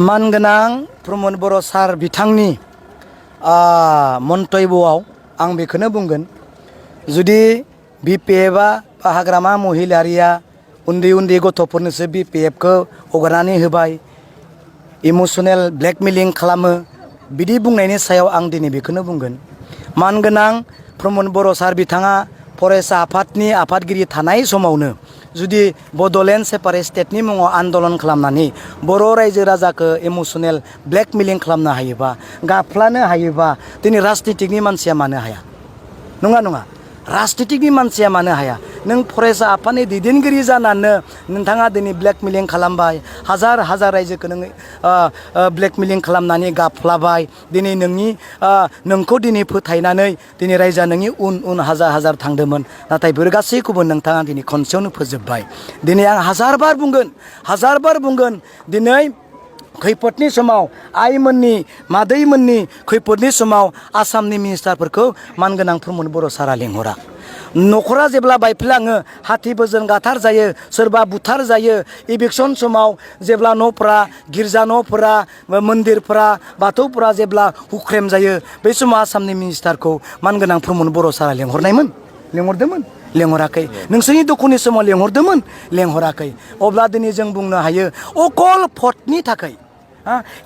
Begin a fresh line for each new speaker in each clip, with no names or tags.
मानगोनां प्रमद बर' सार बिथांनि मन्तब्यआव आं बेखौनो बुंगोन जुदि बिपिएफआ हाग्रामा महिलारिया उन्दै उन्दै गथ'फोरनोसो बिपिएफखौ हगारनानै होबाय इमोसनेल ब्लेकमेलिं खालामो बिदि बुंनायनि सायाव आं दिनै बेखौनो बुंगोन मानगोनां प्रमद बर' सार बिथाङा फरायसा आफादनि आफादगिरि थानाय समावनो जुदि बड'लेण्ड सेपारेट स्टेटनि मुङाव आन्दलन खालामनानै बर' रायजो राजाखौ इमोसनेल ब्लेकमेलिं खालामनो हायोबा गाफ्लानो हायोबा दिनै राजनितिकनि मानसिया मानो हाया नङा नङा राजनितिकनि मानसिया मानो हाया नों फरायसा आफादनि दैदेनगिरि जानानै नोंथाङा दिनै ब्लेकमेलिं खालामबाय हाजार हाजार रायजोखौ नों ब्लेकमेलिं खालामनानै गाफ्लाबाय दिनै नोंखौ दिनै फोथायनानै दिनै रायजोआ नोंनि उन उन हाजार हाजार थांदोंमोन नाथाय बेफोर गासैखौबो नोंथाङा दिनै खनसेयावनो फोजोबबाय दिनै आं हाजार बार बुंगोन दिनै खैफोदनि समाव आइमोननि मादैमोननि खैफोदनि समाव आसामनि मिनिस्टारफोरखौ मानगोनां प्रमद बर' सारा लेंहरा न'खरा जेब्ला बायफ्लाङो हाथिफोरजों गाथार जायो सोरबा बुथार जायो इभिकसन समाव जेब्ला न'फोरा गिर्जा न'फोरा मन्दिरफोरा बाथौफोरा जेब्ला हुख्रेम जायो बै समाव आसामनि मिनिस्टारखौ मानगोनां प्रमद बर' सारा लेंहरदोंमोन लेंहराखै नोंसोरनि दुखुनि समाव लेंहराखै अब्ला दिनै जों बुंनो हायो अकल भटनि थाखाय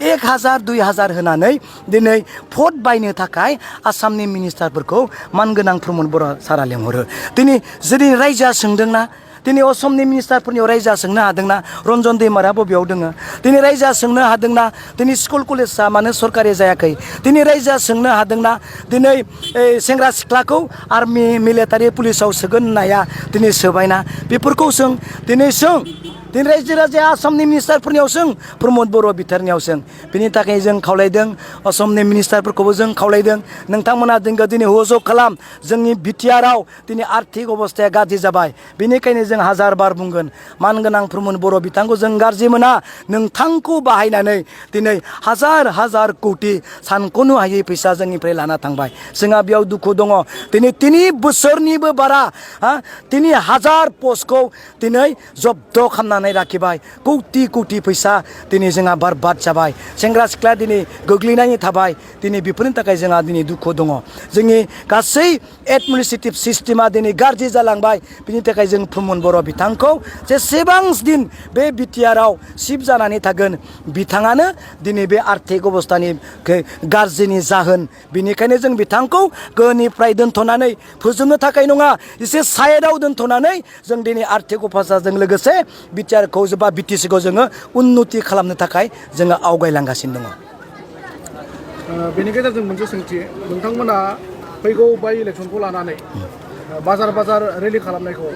1000 2000 होनानै दिनै भट बायनो थाखाय आसामनि मिनिस्टारफोरखौ मानगोनां प्रमद बर' सारा लेंहरो दिनै जुदि रायजोआ सोंदोंना दिनै असमनि मिनिस्टारफोरनियाव रायजोआ सोंनो हादोंना रन्जन दैमारा बबेयाव दोङो दिनै रायजोआ सोंनो हादोंना दिनै स्कुल कलेजआ मानो सरकारि जायाखै दिनै रायजोआ सोंनो हादोंना दिनै सेंग्रा सिख्लाखौ आर्मि मिलिटारि पुलिसाव सोगोन होननाया दिनै सोबायना बेफोरखौ दिनै रायजो राजाया आसामनि मिनिस्टारफोरनियाव प्रमद बर' बिथारनियाव बिनि थाखाय जों खावलायदों असमनि मिनिस्टारफोरखौबो जों खावलायदों नोंथांमोना दिनै हुजग खालाम जोंनि बिटिआरआव दिनै आर्थिक अबस्थाया गाज्रि जाबाय बेनिखायनो जों हाजार बार बुंगोन मानगोनां प्रमद बर' बिथांखौ जों गाज्रि मोना नोंथांखौ बाहायनानै दिनै हाजार हाजार कौटि सानख'नो हायै फैसा जोंनिफ्राय लाना थांबाय जोंहा बेयाव दुखु दङ दिनै 3 बोसोरनिबो बारा 3000 पस्टखौ दिनै जब्द खालामनानै लाखिबाय कौटि फैसा दिनै जोंहा बरबाद जाबाय सेंग्रा सिख्ला दिनै गोग्लैनानै थाबाय दिनै बेफोरनि थाखाय जोंहा दिनै दुखु दङ जोंनि गासै एडमिनिस्ट्रेटिभ सिस्टेमा दिनै गाज्रि जालांबाय बिनि थाखाय जों प्रमद बर' बिथांखौ जेसेबां दिन बे बिटिआरआव सिफ जानानै थागोन बिथाङानो दिनै बे आर्थिक अबस्थानि गाज्रिनि जाहोन बिनिखायनो जों बिथांखौ गोनिफ्राय दोनथ'नानै फोजोबनो थाखाय नङा एसे साइडआव दोनथ'नानै जों दिनै आर्थिक अबस्थाजों लोगोसे बिटिआरखौ बा बिटिसिखौ जोङो उन्नति खालामनो थाखाय जोङो आवगायलांगासिनो दङ
बेनि गेजेरजों मोनसे सोंथि नोंथांमोना फैगौ बाय इलेक्सनखौ लानानै बाजार रेलि खालामनायखौ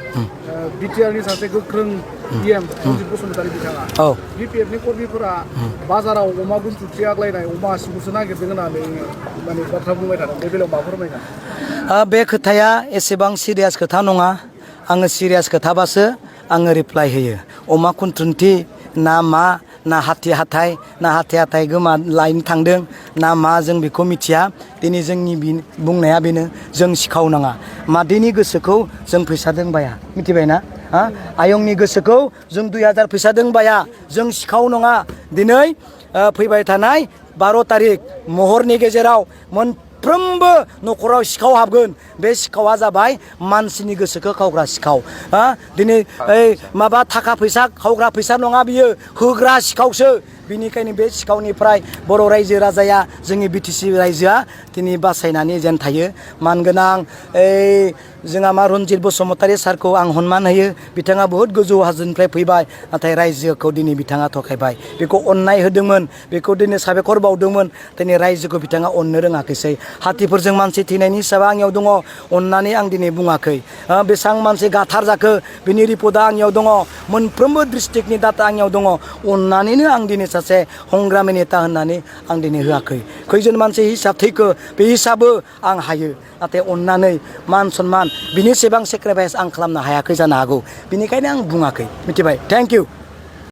बिटिआरनि सासे गोख्रों पिएम रनजित बसुमतारी बिथाङा बिपिएफनि कर्मिफोरा बाजाराव अमा गुन्थुथि आग्लायनाय अमा आसिगुरसो नागिरदों होननानै माने बाथ्रा बुंबाय थादों बे बेलायाव मा फोरमायगोन
बे खोथाया एसेबां सिरियास खोथा नङा आङो सिरियास खोथाबासो आङो रिप्लाय होयो अमा खुन्थुन्थि ना हाथाय गोमा लायनो थांदों ना मा जों बेखौ मिथिया दिनै जोंनि बुंनाया बेनो जों सिखाव नाङा मादैनि गोसोखौ जों फैसादों बाया मिथिबायना आयंनि गोसोखौ जों 2000 फैसादों बाया जों सिखाव नङा दिनै फैबाय थानाय 12 तारिख महरनि गेजेराव मोनफ्रोमबो न'खराव सिखाव हाबगोन बे सिखावा जाबाय मानसिनि गोसोखौ खावग्रा सिखाव दिनै माबा थाखा फैसा खावग्रा फैसा नङा बियो होग्रा सिखावसो बिनिखायनो बे सिखावनिफ्राय बर' रायजो राजाया जोंनि बिटिसि रायजोआ दिनै बासायनानै जेन थायो मानगोनां जोंहा मा रनजित बसुमतारी सारखौ आं सनमान होयो बिथाङा बहुत गोजौ हाजोनिफ्राय फैबाय नाथाय रायजोखौ दिनै बिथाङा थगायबाय बेखौ अननाय होदोंमोन बेखौ दिनै साबायखर बावदोंमोन दिनै रायजोखौ बिथाङा अननो रोङाखैसै हाथिफोरजों मानसि थैनायनि हिसाबै आंनियाव दङ अननानै आं दिनै बुङाखै बेसेबां मानसि गाथार जाखो बिनि रिपर्टआ आंनियाव दङ मोनफ्रोमबो डिस्ट्रिक्टनि डाटा आंनियाव दङ अननानैनो आं दिनै सासे संग्रामि नेता होननानै आं दिनै होआखै खैजोन मानसि हिसाब थैखो बे हिसाबो आं हायो नाथाय अननानै मान सन्मान बिनि सेबां सेक्रिफाइस आं खालामनो हायाखै जानो हागौ बिनिखायनो आं बुङाखै मिथिबाय थेंक इउ